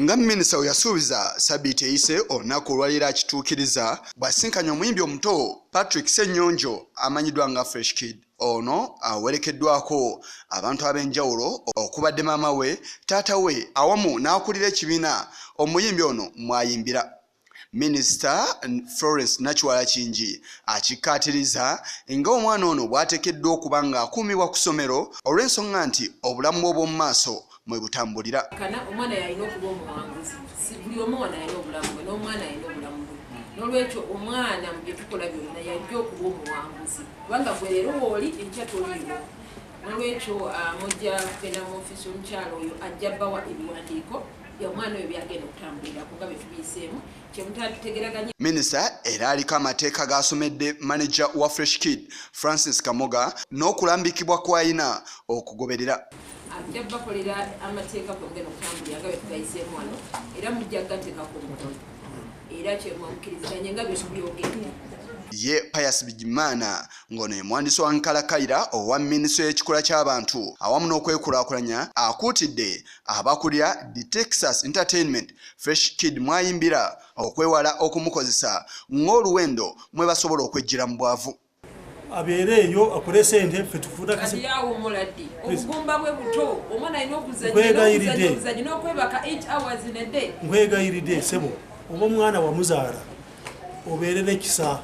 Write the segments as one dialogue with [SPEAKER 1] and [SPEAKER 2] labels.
[SPEAKER 1] Nga minisita we yasuubiza sabiiti eyise, olunaku olwaleero akituukiriza bw'asisinkanye omuyimbi omuto Patrick Ssenyonjo amanyiddwa nga Fresh Kid. Ono awerekeddwako abantu ab'enjawulo okubadde maama we, taata we awamu n'akulira ekibiina omuyimbi ono mw'ayimbira. Minisita Florence Nakiwala Kingi akikkaatiriza nga omwana ono bw'ateekeddwa okuba ng'akuumibwa ku ssomero olw'ensonga nti obulamu bwe obw'omu maaso mwe butambulira.
[SPEAKER 2] Kana omwana yalina okuba omuwanguzi, si buli omu wano alina obulamu bwe n'omwana alina obulamu bwe. N'olwekyo omwana mu bye tukola byonna yajja okuba omuwanguzi, kubanga gwe leero wooli enkya toliiwo. N'olwekyo mujja kugenda mu ofiisi y'omukyala oyo ajja bawa ebiwandiiko omwana oyo byagenda okutambulirako nga bye tubiyiseemu kyemutatutegeraganye.
[SPEAKER 1] Minisita era aliko amateeka g'asomedde maneja wa Fresh Kid Francis Kamoga n'okulambikibwa kw'alina okugoberera.
[SPEAKER 2] Ajja bakolera amateeka kwe mugenda okutambulira nga bye tugayiseemu wano, era mujja kugateekako omukono era kyemwamukiriziganye nga bye tubyogedde.
[SPEAKER 1] Ye Pius Bigimaana ng'ono ye muwandiisi wa nkalakkalira owa minisitule y'ekikula ky'abantu awamu n'okwekulaakulanya akuutidde abakulira The Texas Entertainment Fresh Kid mwayimbira okwewala okumukozesa ng'oluwendo mwe basobola okwejjira mu bwavu.
[SPEAKER 3] Abeere eyo akole sente ffe tufuuta
[SPEAKER 2] kati yawummula ddi? Obugumba bwe buto, omwana alina okuzannya n'okwebaka 8 hours in a day.
[SPEAKER 3] Nkwegayiridde ssebo, oba omwana wamuzaala obeere n'ekisa,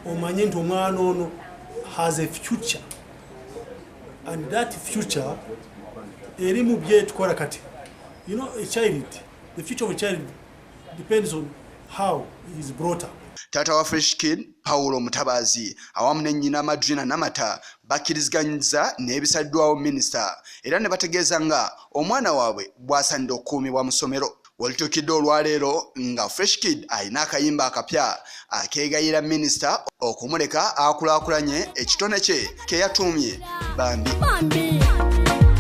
[SPEAKER 3] omanye nti omwana ono has a future and that future eri mu byetukola kati. You know, a child, the future of a child depends on how he is brought up.
[SPEAKER 1] Taata wa Fresh Kid Paulo Mutabazi awamu ne nnyina Madrina Namata bakkiriziganyiza n'ebisaliddwawo minisita era ne bategeeza nga omwana waabwe bw'asaanidde okukuumibwa mu ssomero. Walituukidde olwaleero nga Fresh Kid alina akayimba akapya akeegayira minisita okumuleka akulaakulanye ekitone kye ke yatuumye Bambi.
[SPEAKER 4] Bambi.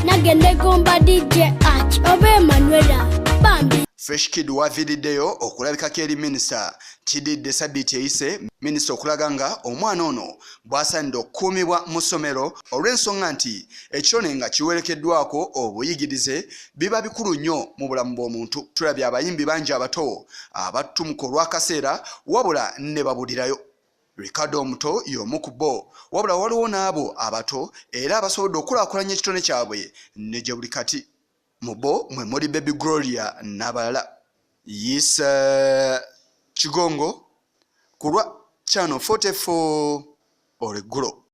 [SPEAKER 4] Nange negomba DJ Arch oba Emanuela. Bambi.
[SPEAKER 1] Fresh Kid waviiriddeyo okulabikako eri minisita kididde sabbiiti eyise minisita okulaga nga omwana ono bw'asaanidde okukuumibwa mu ssomero olw'ensonga nti ekitone nga kiwerekeddwako obuyigirize biba bikulu nnyo mu bulamu bw'omuntu. Tulabye abayimbi bangi abato abatutumuka olw'akaseera wabula ne babulirayo. Ricardo omuto y'omu ku bo, wabula waliwo n'abo abato era abasobodde okukulaakulanya ekitone kyabwe ne gye buli kati. Mu bo mwe muli Baby Gloria n'abalala. Yisa Kigongo ku lwa Channel 44 olweggulo.